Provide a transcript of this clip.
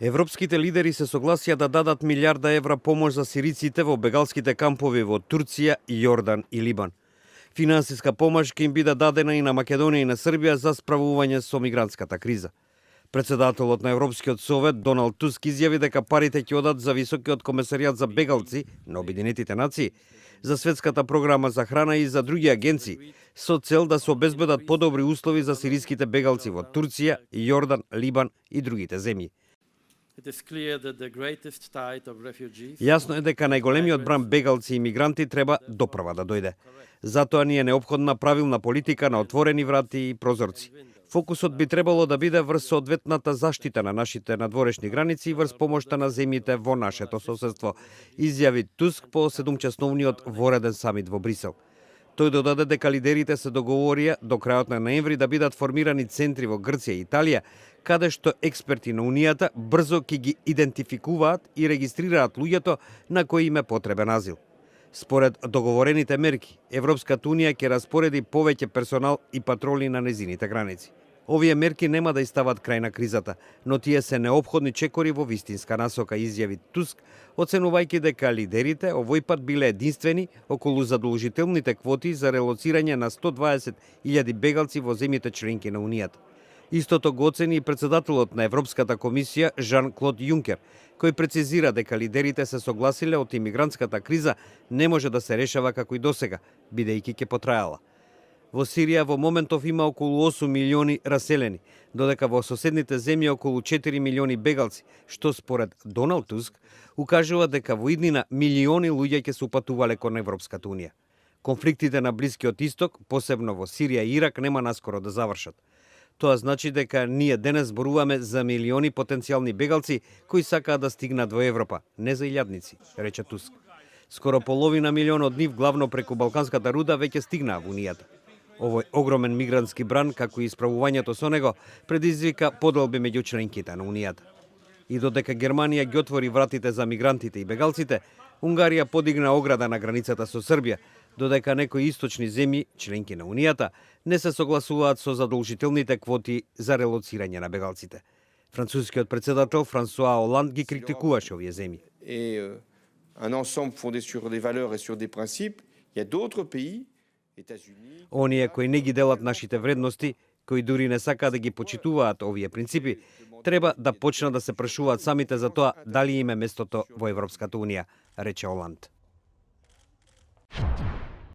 Европските лидери се согласија да дадат милиарда евра помош за сириците во бегалските кампови во Турција, Јордан и Либан. Финансиска помош ќе им биде дадена и на Македонија и на Србија за справување со мигрантската криза. Председателот на Европскиот совет Доналд Туск изјави дека парите ќе одат за Високиот комесаријат за бегалци на Обединетите нации, за Светската програма за храна и за други агенции, со цел да се обезбедат подобри услови за сириските бегалци во Турција, Јордан, Либан и другите земји. Јасно е дека најголемиот бран бегалци и мигранти треба допрва да дојде. Затоа ни е неопходна правилна политика на отворени врати и прозорци. Фокусот би требало да биде врз соодветната заштита на нашите надворешни граници и врз помошта на земјите во нашето соседство, изјави Туск по 7-часовниот вореден самит во Брисел. Тој додаде дека лидерите се договорија до крајот на ноември да бидат формирани центри во Грција и Италија, каде што експерти на Унијата брзо ќе ги идентификуваат и регистрираат луѓето на кои им е потребен азил. Според договорените мерки, Европската Унија ќе распореди повеќе персонал и патроли на незините граници. Овие мерки нема да истават крај на кризата, но тие се неопходни чекори во вистинска насока, изјави Туск, оценувајќи дека лидерите овој пат биле единствени околу задолжителните квоти за релоцирање на 120.000 бегалци во земјите членки на Унијата. Истото го оцени и председателот на Европската комисија Жан-Клод Јункер, кој прецизира дека лидерите се согласиле од имигрантската криза не може да се решава како и досега, бидејќи ќе потраела. Во Сирија во моментов има околу 8 милиони раселени, додека во соседните земји околу 4 милиони бегалци, што според Доналд Туск укажува дека во иднина милиони луѓе ќе се упатувале кон Европската Унија. Конфликтите на Блискиот Исток, посебно во Сирија и Ирак, нема наскоро да завршат. Тоа значи дека ние денес зборуваме за милиони потенцијални бегалци кои сакаат да стигнат во Европа, не за илјадници, рече Туск. Скоро половина милион од нив, главно преку Балканската руда, веќе стигнаа во Унијата. Овој огромен мигрантски бран, како и исправувањето со него, предизвика поделби меѓу членките на Унијата. И додека Германија ги отвори вратите за мигрантите и бегалците, Унгарија подигна ограда на границата со Србија, додека некои источни земји, членки на Унијата, не се согласуваат со задолжителните квоти за релоцирање на бегалците. Францускиот председател Франсуа Оланд ги критикуваше овие земји. Un ensemble fondé sur des valeurs et sur des principes, il y a d'autres pays. Оние кои не ги делат нашите вредности, кои дури не сакаат да ги почитуваат овие принципи, треба да почнат да се прашуваат самите за тоа дали им е местото во Европската Унија, рече Оланд.